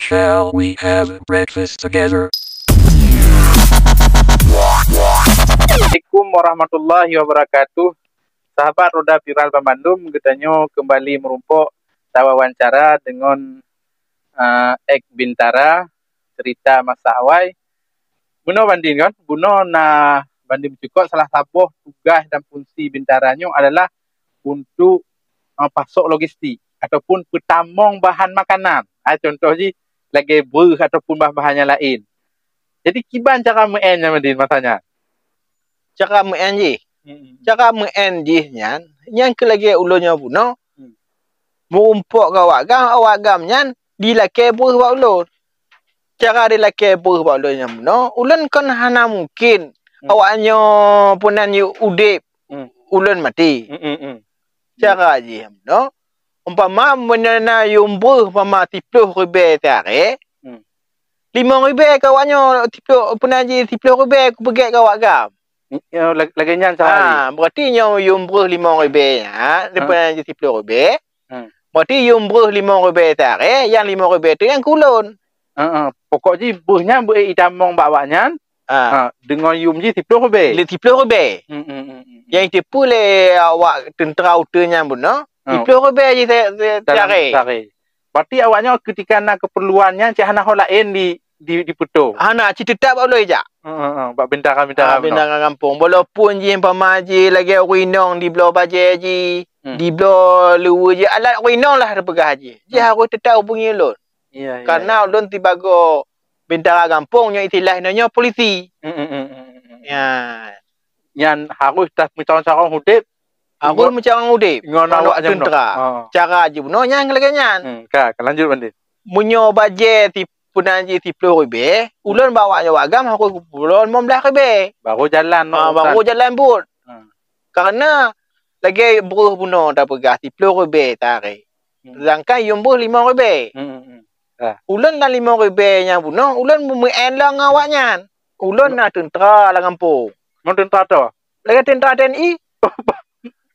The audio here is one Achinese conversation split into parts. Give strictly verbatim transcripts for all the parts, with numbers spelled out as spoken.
Shall we have breakfast together? Assalamualaikum warahmatullahi wabarakatuh. Sahabat Roda Viral Banbandum, geutanyoe keumbali meurumpok tawawancara deungon, ah, eks Bintara, cerita masa awai. Bunoe bandin kan? Bunoe na bandin meucukok salah saboh tugaih dan fungsi Bintara nyoe adalah untuk, ah, pasok logistik ataupun peutamong bahan makanan. Ah, contoh jih lagèe breuh ataupun bahan-bahan nyang laén. Jadi kiban cara meu'en nyan bandin masa nyan? Cara meu'en jih. Mm-mm. Cara meu'en jih nyan, nyan keu lagèe ulôn nyoe bunoe. Hmm. Meurumpok keu awak GAM, awak GAM nyan jilakèe breuh bak ulôn. Cara jilakèe breuh bak ulôn nyan bunoe, ulôn kon hana mungken, hmm, awak nyoe peunan yue udép, hmm, ulôn maté. Hmm, hmm, hmm. Cara jih bunoe, umpama meunyoe na yuem breuh umpama siploh ribèe siharé, hmm, limong ribèe keu awak nyoe, siploh, peunan jih siploh ribèe kupeugèt keu awak GAM. Ya, la-, lagèe nyan sehari. Ah, berarti nyoe yuem breuh limong ribèe nyan, ha, daripada jih siploh ribèe. Hmm. Berarti yuem breuh limong ribèe siharé, nyang limong ribèe tu nyang keu ulôn. Ha, ha. Pokok jih breuh nyan beu itamong bak awak nyan. Ha. Ha, deungon yuem jih siploh ribèe. Lé siploh ribèe. Hmm, hmm, hmm, hmm. Nyang jiteupeue lé awak teuntra uteuen nyan bunoe, ha, siploh ribèe jih se-, se-, dalam siharé. Siharé. Berarti awak nyoe ketika na keperluan nyan cit hana ho laén di, di, dipeutoh. Hana, cit teutap bak ulôn jak. Heeh, heeh, bak bintara-bintara bunoe. Ah, bintara gampông. Walaupun jih umpama jih lagèe ureueng inong dibloe bajèe jih, hmm, dibloe luweue jih, alat ureueng inong lah teupeugah jih. Jih, hmm, harôh teutap hubungi ulôn. Iya, iya, iya. Karena ulôn sibagoe bintara gampông, nyoe istilah inoe nyoe polisi. Hmm, hmm, hmm, hmm, hmm. Ya. Nyan harôh tameucarông-carông udép. Harôh meucarông udép ngon awak nyan teuntra. Ha. Cara jih bunoe nyan lagèe nyan. Hmm, ka, ka lanjut bandin. Meunyoe bajèe si-, peunan jih siploh ribèe, hmm, ulôn bak awak nyan awak GAM harôh geupeubloe limong blah ribèe. Baru jalan, ha, baru jalan buet. Hmm. Karena lagèe breuh bunoe tapeugah siploh ribèe siharé. Hmm. Sedangkan yuem breuh limong ribèe. Hmm, hmm, hmm. Ha. Ulôn lam limong ribèe nyan bunoe, ulôn meu-, meu'en lom ngon awak nyan. Ulôn na teuntra lam gampông. Mon teuntra toh? Lagèe teuntra TNI.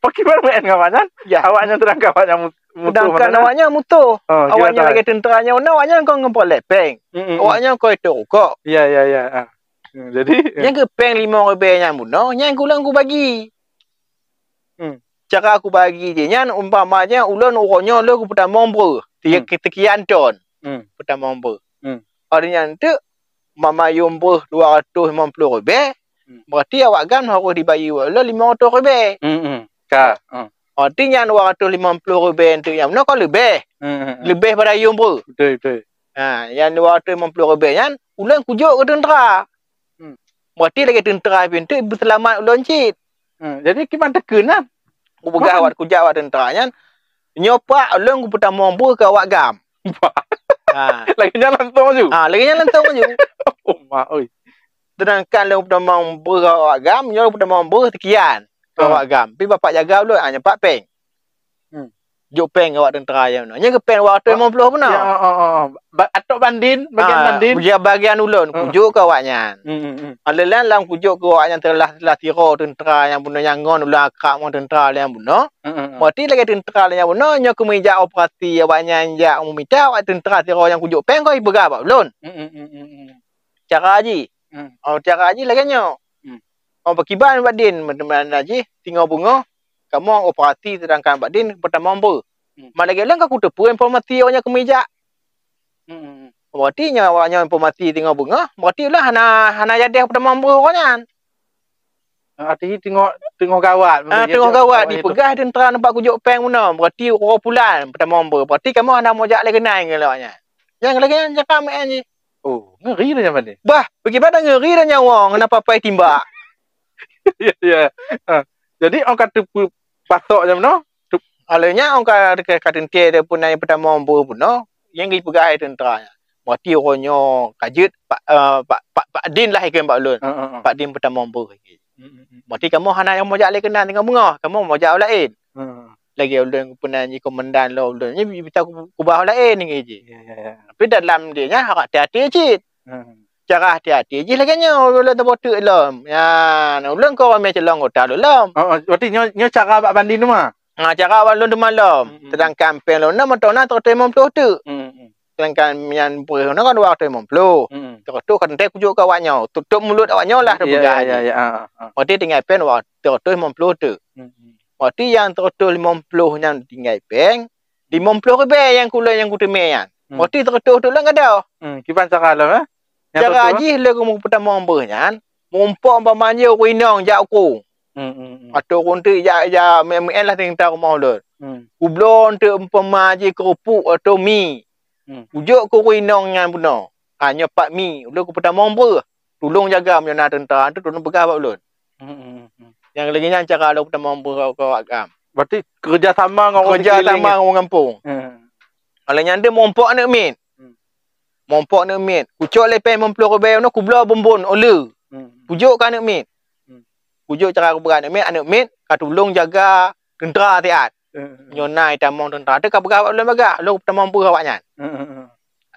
Pakriban meu'en ngon awak nyan? Ya. Awak nyan sedangkan awak nyan mu-, mutoh. Sedangkan awak nyan mutoh. Oh, awak nyan lagèe teuntra nyoe, awak nyan kon ngon peureulèe pèng. Mm, mm, mm. Awak nyan kon itôp rukok. Ya, ya, ya. Ah. Hmm, jadi, eh. Nyang keu pèng limong ribèe nyan bunoe, nyan keu ulôn kubagi. Hmm. Cara kubagi jih nyan, umpama jih ulôn uroe nyoe lôn kupeutamong breuh, tiga, hmm, sekian ton. Hmm. Peutamong breuh. Hmm. Óh lheueh nyan teuk, umpama yuem breuh dua ratus limong ploh ribèe, hmm, berarti awak GAM harôh dibagi ulôn limong ratus ribèe. Hmm, hmm. Ka. Hmm. Berarti nyan dua ratus limong ploh ribèe nyan bunoe ka leubeh. Hmm, hmm, hmm. Leubeh pada yuem breuh. Betul, betul. Ha, nyan dua ratus limong ploh ribèe nyan, ulôn kujok keu teuntra. Hmm. Berarti lagèe teuntra pih teuk beuseulamat ulôn cit. Hmm, jadi kiban teukheun nyan? Kupeugah awak, kujak awak teuntra nyan, nyoe Pak, ulôn kupeutamong breuh keu awak GAM. Ha. Lagèe nyan langsung laju? Ha, lagèe nyan langsung laju. Oh, mak, oi. Sedangkan lôn kupeutamong breuh keu awak GAM, nyoe lôn kupeutamong breuh sekian keu, ha, awak GAM. Pih bapak jaga ulôn, ha, nyoe Pak pèng. Hmm. Jok pèng awak teuntra nyan. Nyan keu pèng dua ratus limong ploh bunoe. Ya, oh, oh, oh. Ba-, atau bandin, bagian, ah, bandin? Bagian, bagian ulôn, hmm, kujok keu awak nyan. Hmm, hmm, hmm. Aleulan lam kujok keu awak nyan teulah, teulah sidroe teuntra nyang bunoe nyan ngon ulôn akrab ngon teuntra nyang bunoe. Hmm, hmm, hmm. Berarti lagèe teuntra nyang bunoe nyoe keu meujak operasi awak nyan jak meumita awak teuntra sidroe nyang kujok pèng kon ipeugah bak ulôn. Hmm, hmm, hmm, hmm, hmm. Cara jih. Hmm. Oh, cara jih lagèe nyoe. Hmm. Oh, pakriban bak din, meuteumana jih, singoh beungoh, kamoe operasi sedangkan bak din peutamong breuh. Hmm. Mak lagèe lôn ka kuteupeue informasi awak nyan keu meujak. Hmm, hmm, hmm. Berarti nyoe awak nyoe informasi singoh beungoh, berarti ulôn hana, hana jadeh peutamong breuh awak nyan. Arti teungoh, teungoh gawat. Ah, teungoh gawat, dipeugah teuntra nampak kujok pèng bunoe, berarti uroe pulan peutamong breuh. Berarti kamoe hana meujak lé keunan ngon awak nyan. Nyang lagèe nyan cakap meu'en jih. Oh, ngeri dah nyan bandin. Bah, bagaimana ngeri dah nyan wong, kenapa pai timbak? Ya, ya. Ha. Jadi, ong ka teupeu-, patok jam noh? Tup-, alèh nyan ong ka, ka, ka teuntèe dia pun nyan peutamong breuh bunoe, nyang jipeugah hai teuntra nyan. Berarti uroe nyoe ka jeuet Pak, eh, Pak, Pak, Pak Din lah ikheun bak ulôn. Ha, ha, ha. Pak Din peutamong breuh. Hmm, hmm, hmm. Berarti kamoe hana nyang meujak lé keunan singoh beungoh, kamoe meujak u laén. Hmm. Lagèe ulôn peunan jih komandan lom ulôn nyan bisa ku-, kubah u laén nyan jih. Ya, ya, ya. Tapi dalam dia nyan harôh até-até cit. Hmm. Cara até-até jih lagèe nyoe ulôn taboh teuk lom. Nyan, ulôn kon ramé calon anggota lôn lom. Oh, oh, berarti nyoe, nyoe cara bak bandin teuma? Ha, cara bak lôn teuma lom. Hmm, hmm. Sedangkan pèng lôn na mantong na seratus lima puluh teuk. Hmm, hmm. Sedangkan nyan beuh nyoe kan dua ratus limong puluh. Hmm. Seratus ka teuntèe kujok keu awak nyoe. Tutup mulut awak nyoe lah, ya, terpeugah ya, ya, ya. Ah, ah. Berarti tinggai péng dua ratus limong puluh tu. Hmm. Berarti nyang seratus limong puluh nyan tinggai péng, limong puluh ribèe nyang kulôn nyang kuteumèe nyan. Hmm. Berarti seratus tu lôn gadôh. Hmm. Kiban cara lôn, eh? Nyang cara seratus, jih lôn meutamong beuh nyan, mumpok umpama jih ureueng inong jak ukeue. Hmm, hmm, hmm. Atau ureueng teuk jak, jak meu'en lah tinggai rumoh lôn. Hmm. Kubloe teuk umpama jih keurupuk atau mi. Hmm. Kujok keu ureueng inong nyan bunoe. Ha, nyoe pat mi, ulôn kupeutamong beuh. Tulông jaga meunyoe na teuntra tu, tulông peugah bak ulôn. Hmm, hmm, hmm. Nyang lagèe nyan cara lôn peutamong beuh keu awak GAM. Berarti kerja sama ngon orang sekeliling. Kerja sama ngon orang gampông. Hmm. Kalau nyan dia mumpok aneuk miet. Hmm. Mumpok aneuk miet. Kucok lé péng limong puluh ribèe nyoe kubloe bumbon oleu. Hmm. Kujok keu aneuk miet. Hmm. Kujok cara kupeugah aneuk miet, aneuk miet ka tulông jaga teuntra siat. Hmm. Nyoe na itamong teuntra teuh ka peugah bak ulôn bagah, lôn tamong beuh awak nyan. Hmm, hmm, hmm.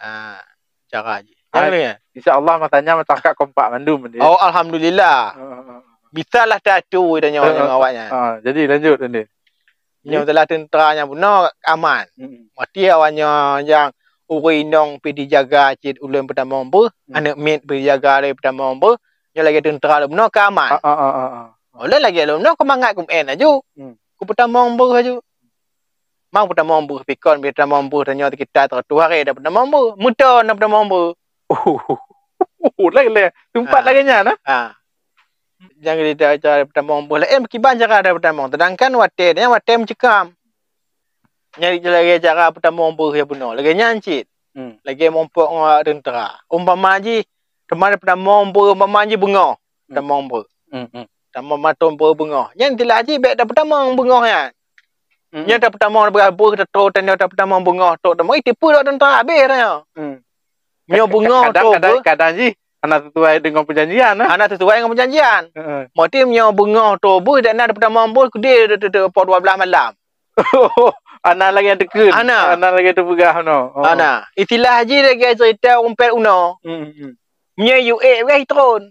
Ah, cara jih. Ah, nyang lagèe nyan. Insya Allah masa nyan masyarakat kompak mandum ni. Oh, alhamdulillah. Hmm, hmm, hmm. Bisalah teuatu tanyoe, hmm, ngon awak nyan. Ah, jadi lanjut ni. Nyoe masalah teuntra nyan bunoe aman. Hmm. Berarti awak nyoe nyang ureueng inong pih dijaga cit ulôn peutamong beuh, hmm, aneuk miet pih dijaga lé peutamong beuh, nyoe lagèe teuntra lôn bunoe ka aman. Ah, ah, ah, ah, ah. Ulôn lagèe lôn bunoe kumangat kumeu'en laju. Hmm. Kupeutamong beuh laju. Mang peutamong beuh pikon, peutamong beuh tanyoe sekitar seratus hari dah peutamong beuh. Meuton dah peutamong beuh. Oh, lagèe, lagèe. Tempat, ah, lagèe nyan, ah? Ah. Nyang kita cara peutamong beuh laén, kiban cara dah peutamong. Sedangkan watèe nyan watèe meucekam. Nyang lagèe cara peutamong beuh nyang bunoe. Lagèe nyan cit. Hmm. Lagèe mumpok ngon teuntra. Umpama jih, teuma peutamong beuh, umpama jih beungoh. Hmm. Peutamong beuh. Hmm, hmm. Tamong matom beuh beungoh. Nyan tilah jih bèk tapeutamong beungoh nyan. Hmm. Nyan tapeutamong beuh, beuh, tatrok, tanyoe tapeutamong beungoh, trok tamong, ih, tipeue lom teuntra, abéh tanyoe. Hmm. Meunyoe beungoh kadang, trok kadang, beuh, kadang jih hana sesuai dengan perjanjian, eh? Hana sesuai dengan perjanjian. Heeh. Berarti meunyoe beungoh trok beuh, dan na peutamong beuh, keudéh, de, de, de, poh dua belas malam. Hana lagèe nyang teukheun. Hana. Hana lagèe nyang teupeugah, no. Oh. Hana. Istilah jih lagèe cerita ureueng pèt unoe. Hmm, hmm. Meunyoe U A, bukan itron.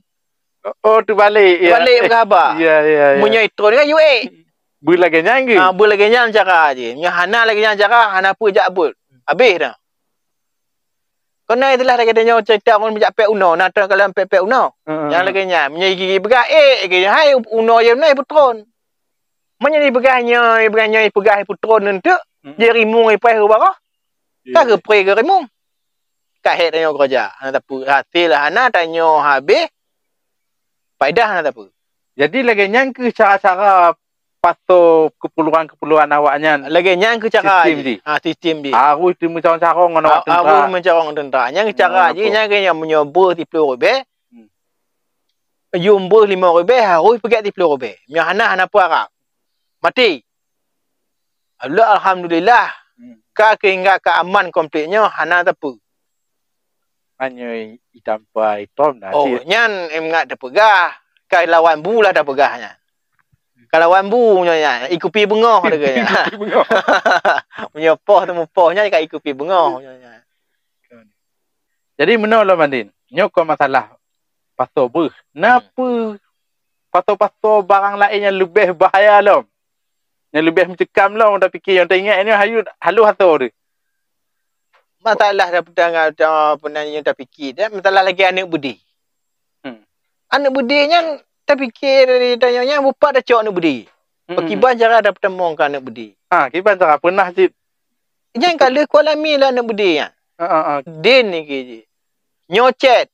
Oh, oh, teubalek, ya. Teubalek peugah haba. Ya, ya, ya. Meunyoe itron kan U A. Beuh lagèe nyan ke? Ha, beuh lagèe nyan cara jih. Meunyoe hana lagèe nyan cara, hana peue jak beuet. Abéh dah. Keunan itulah lagèe tanyoe cerita ureueng jak pèt unoe, na teukalon pèt-pèt unoe. Heeh. Nyang lagèe nyan, meunyoe gigi peugah, "Eh, gigi hai unoe jih na ipeutron." Meunyoe ipeugah nyoe, ipeugah nyoe, ipeugah ipeutron eunteuk, hmm, jih rimueng ipai u baroh. Ka, iya, geupré geurimong. Ka hék tanyoe keureuja. Hana tapeue, hasé hana tanyoe habéh, paédah hana tapeue. Jadi lagèe nyan keuh cara-cara pasoe keperluan-keperluan awak nyan. Lagèe nyan keuh cara jih. Sistem jih. Ha, sistem jih. Harôh teumeucarông-carông ngon awak teuntra. Ha, harôh meucarông ngon teuntra. Nyan keuh cara jih, nyan keuh nyan meunyoe beuh siplôh ribèe. Hmm. Yum beuh limong ribèe, harôh peugèt siplôh ribèe. Meunyoe hana, hana peue harab. Maté. Alhamdulillah, hmm, ka keuh hingga ka aman konflik nyoe hana teupeu. Meunyoe itampa itom na. Oh, nyan ingat teupeugah, ka lawan bu lah tapeugah nyan. Ka lawan bu nyoe nyan, ikupi beungoh lagèe nyan. Ikupi beungoh. Meunyoe poh teumeupoh nyan ka ikupi beungoh nyoe nyan. Jadi meunoe lom Madin, nyoe kon masalah pasoe beuh. Na, hmm, peue pasoe-pasoe barang laén nyang leubeh bahaya lom? Nyang leubeh meucekam lom tapiké, nyang taingat nyoe hayeu haloh asoe teuh. Masalah dah peudang, dah peue nan nyang tapiké dah, masalah lagèe aneuk beudé. Hmm. Aneuk beudé nyan tapiké dari tanyoe nyan bupat tacok aneuk beudé. Hmm. Pakiban cara dah peutamong keu aneuk beudé. Ha, kiban cara peunah cit. Nyan ka lheueh kualami lé aneuk beudé nyan. Ha, ha, ha. Dén niki jih. Nyoe chat.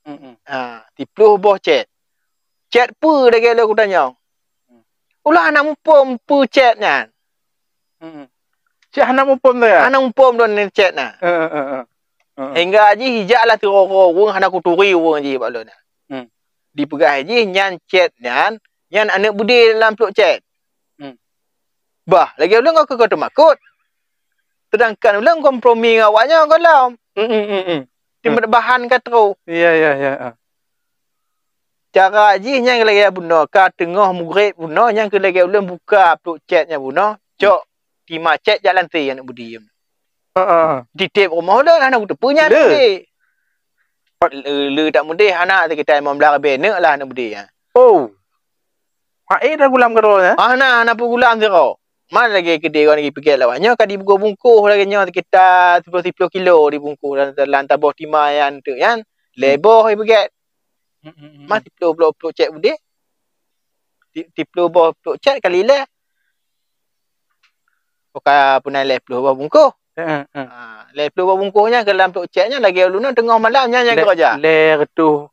Mm-mm. Ha, siplôh boh chat. Chat peue lagèe lôn kutanyong? Ulah hana muphom peue chat nyan. Mm-mm. Chat hana muphom tu ya? Hana muphom lôn nyan chat nyan. Eh, eh, eh, eh. Eh, eh. Hingga jih ijak lah sidroe-droe ureueng hana kuturi ureueng jih bak lôn nyan. Hmm. Dipeugah jih nyan chat nyan, nyan aneuk beudé lam plôk chat. Hmm. Bah, lagèe ulôn kon keu teumakot. Seudangkan ulôn kompromi ngon awak nyan gohlom. Hmm, hmm, hmm, hmm. Timbet bahan ka trôh. Ya, ya, ya, ah. Cara jih nyan lagèe bunoe, ka teungoh mugreb bunoe, nyan keuh lagèe ulôn buka plôk chat nyan bunoe, cok tima chat jak lanté aneuk beudé. Heeh. Titép rumoh ulôn hana kuteupeue nyan. Le. Le, le tak meudeh, hana sekitar limong blah ribèe neuk lah aneuk beudé nyan. Oh. Maé dah gulam keudroe nyan? Ah, hana, hana peue gulam sidroe. Man lagèe keudè awak nyan jipeugèt lawak nyoe ka dibungkoh-bungkoh lagèe nyoe sekitar siploh-siploh kilo dibungkoh dalam, dalam taboh tima nyan teuk nyan. Lhèe boh jipeugèt. Hmm, hmm, hmm. Man siploh boh plôk cèt beudé. Si-, siploh boh plôk cèt kali lhèe. Ka peunan lhèe plôh boh bungkoh. Heeh, heeh. Ha, lhèe plôh boh bungkoh nyan keu lam plôk cèt nyan lagèe ulôn nyoe teungoh malam nyan nyang keureuja. Lhèe reutôh,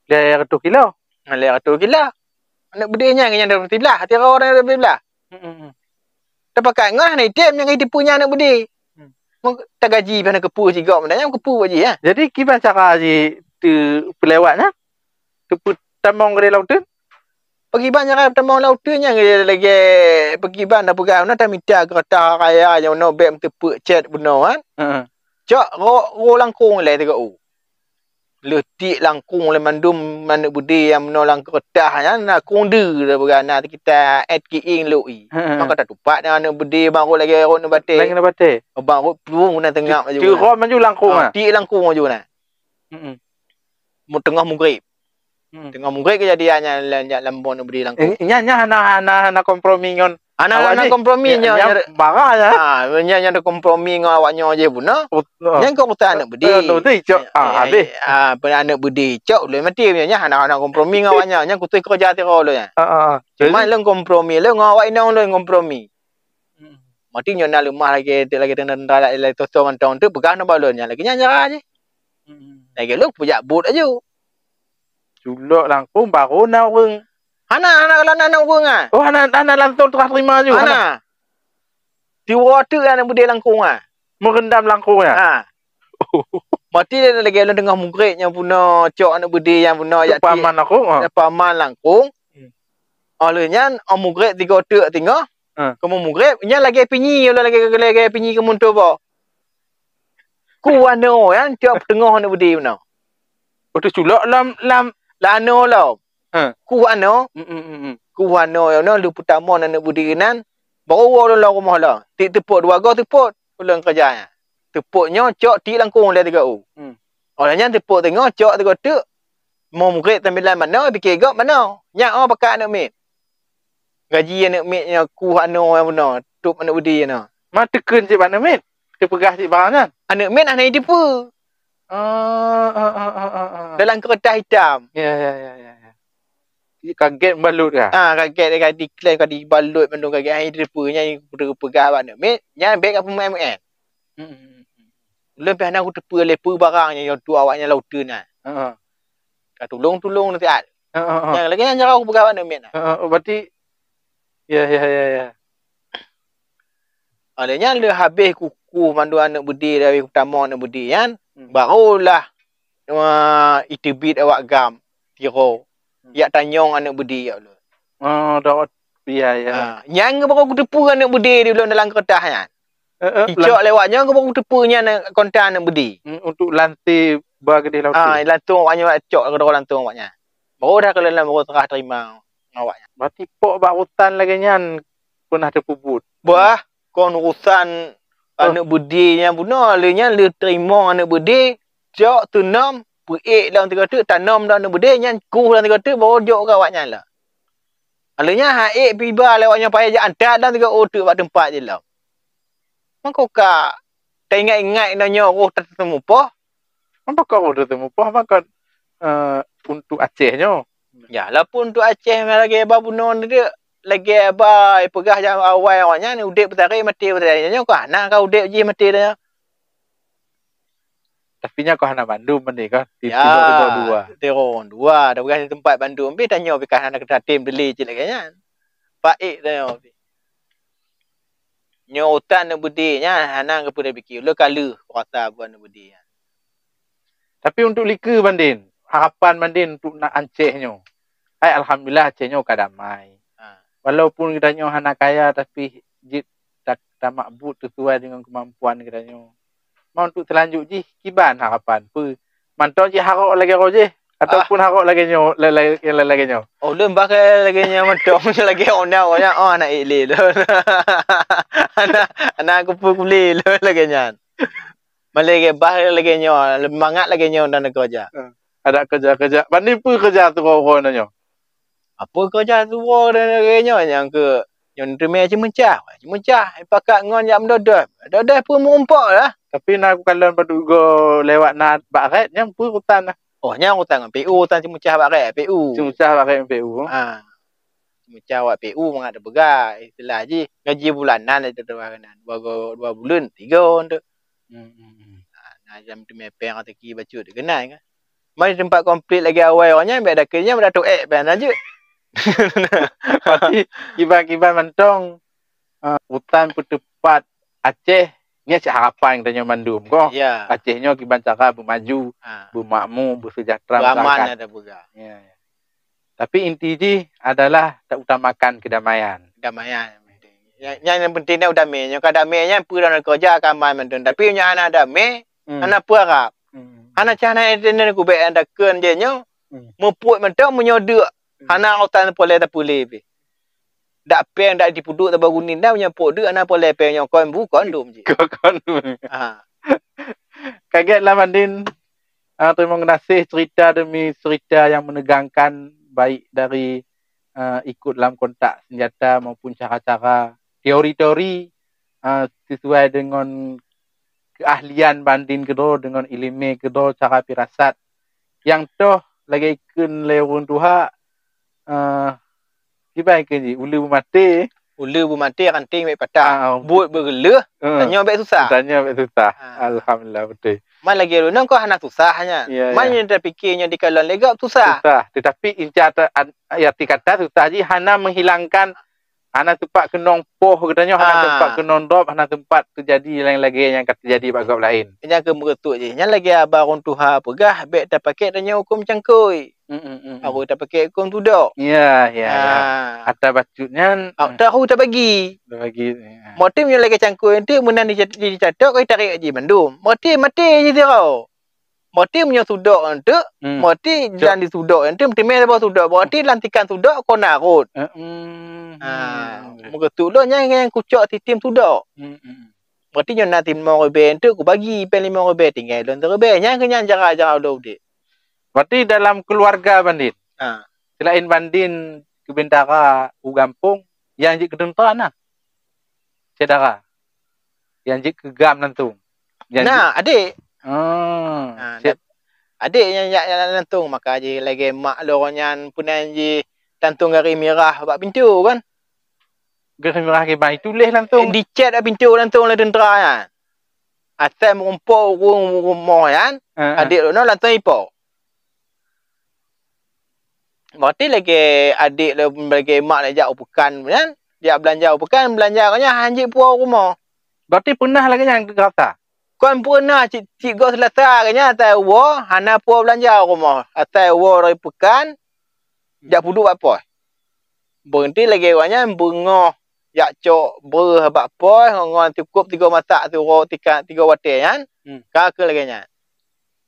lhèe reutôh kilo. Ha, lhèe reutôh kilo. Aneuk beudé nyan nyang dua ploh siblah, até roe nyan dua ploh siblah. Hmm, hmm, hmm. Tapakat ngon hana item nyang ka jiteupeue nyan aneuk beudé. Hmm. Mun tagaji pih hana keupeue sigom, nyan keupeue bak jih, ya. Jadi, kiban cara jih teupeulewat nyan? Teupeutamong keudéh lam uteuen? Pakiban cara tamong lam uteuen nyan lagèe pakiban tapeugah, na tamita keureutah raya nyang unoe bèk meuteupeuk cèt bunoe kan. Heeh. Cok ro-, ro langkong lé tiga u. Leutik langkong lé mandum aneuk beudé nyang bunoe lam keureutah nyan na kong deu tapeugah na kita et kieng lok i. Heeh. Maka tatupat nyan aneuk beudé barô lagèe rot ngon batèe. Lagèe ngon batèe. Barô plueng na teungap laju. Ceurom laju langkong ah. Tik langkong laju na. Heeh. Mu-, teungoh mugreb. Hmm. Teungoh mugreb keujadian nyan lam, lam, lam bon bri langkong. Eh, nyan, nyan hana, hana, hana kompromi ngon awak jih. Hana, hana kompromi nyan, nyan, nyan bara nyan. Ha, nyan, nyan ada kompromi ngon awak nyoe jih bunoe. Ut-, oh. Nyan keu urusan aneuk beudé. Eh, aneuk beudé, cok. Ah, habéh. Ah, aneuk beudé, cok, ulôn maté nyan, nyan hana, hana kompromi ngon awak nyan. Nyan kutôi keureuja tiro lôn nyan. Ah, ah, ah. Cuma lôn kompromi lôn ngon awak inong lôn kompromi. Hmm. Maté nyoe na leumah lagèe, lagèe teuntara, lagèe toh-toh mantong tu peugah ngon bak lôn nyan. Lagèe nyan cara jih. Hmm. Lagèe lôn peujak buet laju. Culok langkong baru na ureueng. Hana, hana, hana, hana ureueng ah. Oh, hana, hana langsung teurah terima ju, hana. Hana. Tiwoe teuk aneuk beudé langkong ah. Meurendam langkong ya? Ha. Maté lagèe lôn teungoh mugreb nyang bunoe cok aneuk beudé nyang bunoe jak paman langkong, ha. Jak paman langkong. Hmm. Óh lheueh nyan, óh mugreb tiga teuk teungoh. Ha. Kamoe mugreb, nyan lagèe pinyi, lagèe, lagèe pinyi kamoe tuboh. Ku anoe nyan tiep teungoh aneuk beudé bunoe. Oh, teuculok lam, lam, lam anoe lom. Ha. Ku anoe. Hmm, hmm, hmm, hmm. Ku anoe nyan lheueh peutamong aneuk beudé nan. Baru woe lôn lam rumoh lom. Tik teupot dua goe teupot. Ulôn keureuja nyan. Teupot nyoe cok tik langkong lé tiga u. Hmm. Óh lheueh nyan teupot teungoh cok tiga teuk. Mo mugreb tambilan manoe, pike gob manoe. Nyan óh pakat aneuk miet. Gaji aneuk miet nyoe ku anoe nyang bunoe, tôb aneuk beudé nyoe. Ma teukheun cit bak aneuk miet, teupeugah cit barang nyan. Aneuk miet hana jiteupeue. Ah, ah, ah, ah, ah, ah. Dalam keureutah itam. Ya, ya, ya, ya, ya. Kaget balot kah? Ah, kaget ka diklaim, ka dibalot mandum kaget, hana jiteupeue. Nyan teupeugah bak aneuk miet, nyan bèk ka peumaén-maén. Hmm, hmm, hmm. Ulôn pih hana kuteupeue lé peue barang nyang jiteupeue awaknyan lam uteuen nyan. Heeh. Ka tulông-tulông siat. Heeh, heeh. Nyang lagèe nyan cara kupeugah bak aneuk miet nyan. Heeh, oh, berarti, ya, ya, ya, ya. Óh lheueh nyan lheueh habéh kukuh mandum aneuk beudé, habéh kutamong aneuk beudé nyan, hmm, barulah, eh, iteubiet awak GAM tiro. Hmm. Jak tanyong aneuk beudé jak ulôn. Oh, dak, ya, ya. Ha, nyan baru kuteupeue aneuk beudé di ulôn dalam keureutah nyan. Eh, eh, icok lewat nyoe keuh baru teupeu nyan kontan aneuk beudé. Hmm, untuk lanté ba keudeh lam uteuen. Ah, lantong awak nyan, cok keudroe lantong awak nyan. Baru dah keu lôn baru teurah terima ngon awak nyan. Berarti pok bak urusan lagèe nyan peunah teupeubuet. Bah, kon urusan aneuk beudé nyan bunoe, lé nyan lé teurimong aneuk beudé, cok teunom, peuék lam tiga teuk, tanom lam aneuk beudé, nyan kuh lam tiga teuk, baru jok keu awak nyan lah. Lé nyan han ék piba lé awak nyan payah jak antat lam tiga teuk bak teumpat jih lom. Mangko ka taingat-ingat inoe nyoe roh tateupeue mupoh. Mangko ka roh tateupeue mupoh, mangko, eh, untuk Aceh nyoe. Ya, lapun untuk Aceh lagèe ba bunoe nyoe, lagèe ba peugah jak awai awak nyan udép beusaré maté beusaré. Nyoe ka hana ka udép jih maté nyoe. Tapi nyan ka hana bandum maté ka. Ti-, ya, tiboh-tiboh dua. Tiboh dua. Dah peugah di teumpat bandum pih tanyoe pih ka hana keutatem dilé cit lagèe nyan. Paék tanyoe pih. Nyoe utak aneuk beudé nyan hana geupeu pike. Ulôn ka lheueh kurasa buet aneuk beudé nyan. Tapi untuk likeue bandin, harapan bandin untuk na Aceh nyoe. Hai alhamdulillah Aceh nyoe ka damai. Ha. Walaupun geutanyoe hana kaya tapi jeuet ta-, tamakbut sesuai dengan kemampuan geutanyoe. Ma untuk seulanjut jih kiban harapan peue? Mantong jih harok lagèe roh jih ataupun harok lagèe nyoe, la-, la-, la-, lagèe nyoe. Oh, lôn bah lagèe nyoe mantong lagèe ona, ona, oh, hana ék lé lôn. Hana, hana kupeue kulé lôn lagèe nyan. Malèe bah lagèe nyoe, mangat lagèe nyoe dan keureuja. Ha. Adak keureuja-keureuja. Banding peue keureuja tuwoe-tuwoe nyoe? Apeue keureuja tuwoe dan lagèe nyoe nyang keu Nyoe teumé ceumeucah, ceumeucah, pakat ngon jak meudodeh. Dodeh pun meurumpok lah. Tapi na kukalon padub go lewat na bak rek, nyan peue urutan lah. Oh, nyan urutan ngon P U, urutan ceumeucah bak rek, P U. Ceumeucah bak rek P U. Ha. Ceumeucah bak P U mangat teupeugah, istilah jih, gaji bulanan itu tu keunan. Dua go, dua buleuen, tiga untuk. Hmm, hmm, hmm. Ha, na jam teumé péng atau ki bacut keunan kan. Mai teumpat konflik lagi awai awaknyan, bèk dakeuh nyan, bèk dak tu ék, bèk lanjut. Pasti kiban-kiban mantong, eh, urutan peuteupat Aceh, nyan cit harapan geutanyoe mandum, koh? Ya. Aceh nyoe kiban cara beumaju, Ha. beumakmu, beusejahtera, Beuaman masyarakat. Ada peugah. Ya, ya. Tapi inti jih adalah tautamakan kedamaian. Kedamaian yang penting. Nyan, nyan yang penting nyan udamé. Nyoe ka damé nyan peue dan keureuja ka aman mantong. Tapi nyoe hana damé, Hmm. hana peue harab. Hmm. Hana cah na éteunan kubék nyang dakeuh jih nyoe. Hmm. Meupuet mantong meunyoe deuk. Hmm. Hana urutan peureulèe tapeulé pih. Dak péng dak jipeuduek saboh gunin dah meunyoe pok deuk hana peureulèe péng nyoe kon bu kon dum jih. Kon, kon. Ha. Ka gèt lah Bandin. Ah, terima kasih cerita demi cerita yang menegangkan, baik dari, ah, ikut lam kontak senjata maupun cara-cara, teori-teori, ah, sesuai dengan keahlian Bandin keudroe, dengan ileumèe keudroe, cara firasat nyang toh lagèe ikheun lé ureueng tuha, eh, kiban kheun jih, uleue beumaté. Uleue beumaté, ranting bèk patah. Ah, ah. Buet beugeuleuh, Ah. tanyoe bèk susah. Tanyoe bèk susah. Ah. Alhamdulillah, beutôi. Man lagèe lôn nyoe kok hana susah nyan. Ya, Man ya. nyoe tapike nyoe dikalon lé gob susah. Susah. Tetapi inca ta-, an-, arti kata susah jih hana menghilangkan, hana sempat keunong poh geutanyoe, hana Ah. sempat keunong drop, hana sempat teujadi laén lagèe nyang ka teujadi bak gob laén. Nyan keuh meukeusut jih. Nyan lagèe haba ureueng tuha peugah, bèk tapakèk tanyoe hukôm cangkôi. Mm, mm, mm, mm. Harôh tapakèk hukôm tudok. Ya, ya, ya. Ah. Ata bacut nyan, Ah, tahu tabagi. Tabagi, ya. Motif nyoe lagèe cangkôi eunteuk meunan dicat-, dicatok, ka tarék jih mandum. Motif maté jih sidroe. Berarti meunyoe sudok eunteuk, Hmm. berarti Cok. dan disudok eunteuk, meuteumé saboh sudok. Berarti lam tikan sudok kon na rot. Eh, hmm. Ha, Hmm. meukeusut lôn nyan nyang kucok sistem sudok. Hmm, hmm. Berarti nyoe na silimong ribèe eunteuk, kubagi péng limong ribèe, tinggai lôn siribèe. Nyan keuh nyan cara-cara ulôn udép. Berarti dalam keluarga Bandin, Ha. selain Bandin keu bintara u gampông, nyang jeuet keu teuntra na? Syedara. Nyang jeuet keu gam langsung. Nyang Na, jeuet adék. Oh, Ha, syed- dap-, adék nyang jak, jak langsung, maka jih lagèe mak lôn nyan peunan jih tantung garéh mirah bak pintoe kan. Garéh mirah kiban, tuléh langsung. Dicet bak pintoe langsung lé teuntra nyan. Asai meurumpok ureueng rumoh nyan, Ha, ha. adék lôn nyan langsung ipo. Berarti lagèe adék lé, lagèe mak lé jak u peukan nyan, jak beulanja u peukan, beulanja geuh nyan han jeuet puwoe u rumoh. Berarti peunah lagèe nyan geurasa? Kon peunah, cit, cit goh Seulasa geuh nyan asai woe, hana puwoe beulanja u rumoh. Asai woe dari peukan, jak peuduek bak poh. Beureuti lagèe awak nyan beungoh jak cok breuh bak poh ngon, ngon cukôp tiga masak siuroe tika-, tiga watèe nyan, Hmm. ka keuh lagèe nyan.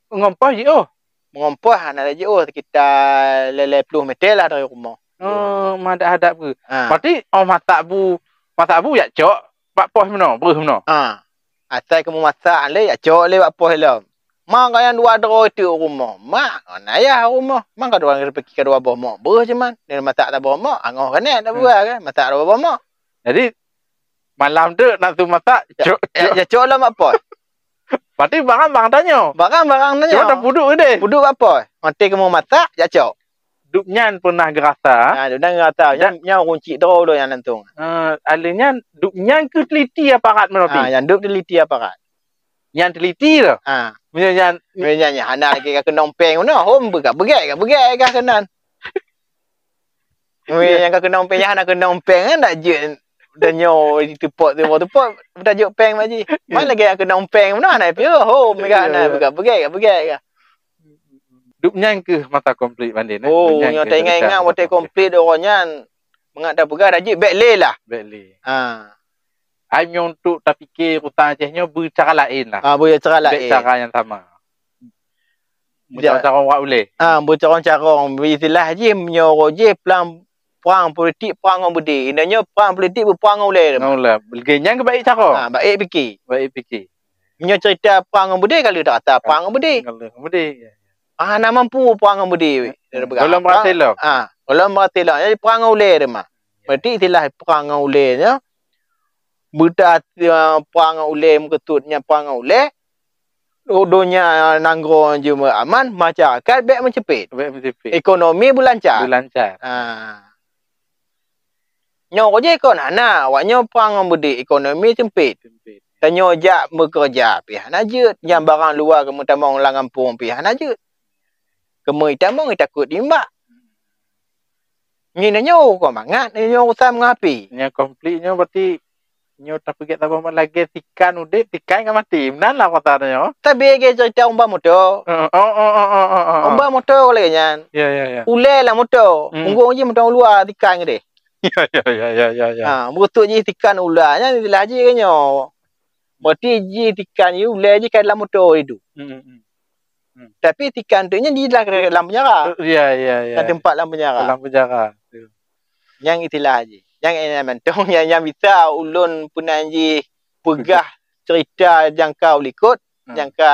Ngon poh jiôh? Ngon poh hana lé jiôh, sekitar lhèe ploh meter lah dari rumoh. Oh, meuhadap-hadap keuh. Ha. Berarti, oh, masak bu, masak bu jak cok bak poh meunoe, breuh meunoe. Ha. Asai keu meumasak lé, jak cok lé bak poh lom. Ma ka nyang dua droe teuk u rumoh. Mak ngon ayah u rumoh. Ma ka dua, ka dua boh mok breuh cit man. Nyan masak saboh mok, angoh keunan dah Hmm. buah kan. Masak dua boh mok. Jadi, malam tu langsung masak, Ya, cok, ya, cok. ya, cok lom bak poh. Berarti barang-barang tanyoe. Barang-barang tanyoe. Cuma tapeuduek deh. Peuduek bak poh. Watèe keu meumasak, jak cok. Dum nyan peunah geurasa. Ha, dum nyan geurasa. Nyan, Dan nyan ureueng chik droe ulôn nyan langsung. Eh, alèh nyan, dum nyan keuh teliti aparat meurati. Ha, nyan dum teliti aparat. Nyan teliti tu. Ha. Meunyoe nyan Meunyoe nyan, nyan hana lagèe ka keunong péng meunoe, hom beugèt-beugèt, beugèt ka keunan. Meunyoe Ya. nyang ka keunong péng, nyan hana keunong péng kan, dak jeuet tanyoe teupok, teupok, teupok, beutajok péng bak jih. Man Ya. lagèe nyang keunong péng meunoe, hana piôh, hom ka Ya, hana ya. beugèt-beugèt, beugèt ka. Dum nyan keuh masa konflik Bandin, eh. Oh, Dum nyan nyoe keuh taingat-ingat cerita watèe masa konflik. konflik dua nyan, mangat tapeugah dak jeuet bèk lé lah. Bèk lé. Ha. Ai meunyoe untuk tapike urusan Aceh nyoe beucara laén lah. Ah, beucara Bèk laén. cara nyang sama. Ya. Beucarông-carông bak ulèe. Ah, beucarông-carông. Istilah jih, meunyoe jih perang, perang politik, perang ngon beudé. Inong nyoe perang politik beuperang ngon ulèe. Ngon ulèe. Lagèe nyan keuh baik cara. Ah, baik pike. Baik pike. Meunyoe cerita perang ngon beudé, ka lheueh rata perang ngon beudé. Ngon beudé, ya, ya. Ah, hana mampu perang ngon beudé. Ya. Golom berhasil lom. Ah, golom berhasil lom. Jadi perang ngon ulèe teuma. Berarti istilah perang ngon ulée nyoe, beuta, eh, perang ngon ulée, meukeusut nyan perang ngon ulée, donya nanggroe jeuet aman, masyarakat bék meuceumpét. Bék meuceumpét. Ekonomi beulancar. Beulancar. Ha. Nyoe jih kon hana, awak nyoe prang ngon beudé, ekonomi seumpét. Seumpét. Tanyoe jak meukeureuja pih hana jeuet, nyang barang luwa keumeutamong lam gampông pih hana jeuet. Keumeu itamong itakot imbak. Nyoe nyoe kon mangat, nyoe urusan meungapi. Nyang konflik nyoe berarti nyoe tapeugét saboh lagée tikan udép, tikan ka maté. Meunan lah pasal nyoe. Tapi lagée cerita umba moto. Oh, oh, oh, oh, oh, oh, oh. Umba moto lagée nyan. Ya, ya, ya. Ulée lah moto. Hmm. Punggong jih moto luwa tikan keudeh. Ya, ya, ya, ya, ya, ya. Ha, beutôi jih tikan ula nyan istilah jih ke nyoe. Berarti jih tikan jih ulée jih ka dalam moto itu. Hmm, hmm, hmm. Hmm. Tapi tikan tu nyan di dalam, dalam penjara. Ya, ya, ya. Dalam tempat dalam penjara. Dalam penjara. Ya. Nyang istilah jih. Nyang, eh, mantong nyang, nyang bisa ulôn peunan jih peugah cerita nyang ka u likot, hmm, nyang ka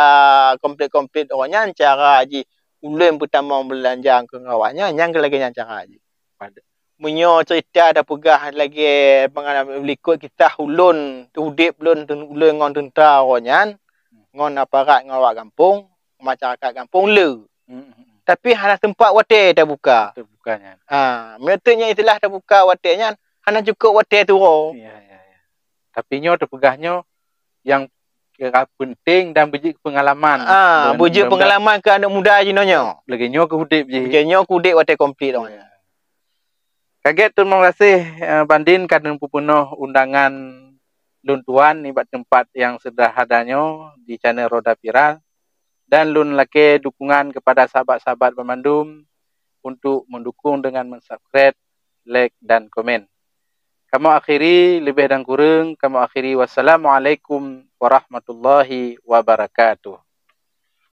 konflik-konflik awak nyan, cara jih ulôn peutamong beulanja keu awak nyan, nyang lagée nyan cara jih. Pada. Meunyoe cerita tapeugah lagée pengalaman u likot kisah ulôn, udép lôn, ulôn ngon teuntra awak nyan, ngon aparat, ngon awak gampông, masyarakat gampông le. Hmm, hmm, hmm. Tapi hana sempat watée tabuka. Tabuka nyan. Ha, meunyoe teuk nyan istilah tabuka watée nyan, hana cukôp watée turoe. Ya, ya, ya. Tapi nyoe tapeugah nyoe nyang kira penting dan beujeuet pengalaman. Ah, dan, beujeuet dan, pengalaman keu aneuk muda jinoe nyoe. Lagée nyoe keu udép jih. Lagée nyoe keu udép watée konflik nyoe. Ya. Ka gét, terima kasih, eh, Bandin ka neupeupunoh undangan lôn tuan nibak teumpat nyang sederhana nyoe di channel Roda Viral. Dan lôn lakée dukungan kepada sahabat-sahabat banmandum untuk mendukung dengan mensubscribe, like, dan komen. Kamoe akhiri, leubeh dan kureueng kamoe akhiri. Wassalamualaikum warahmatullahi wabarakatuh.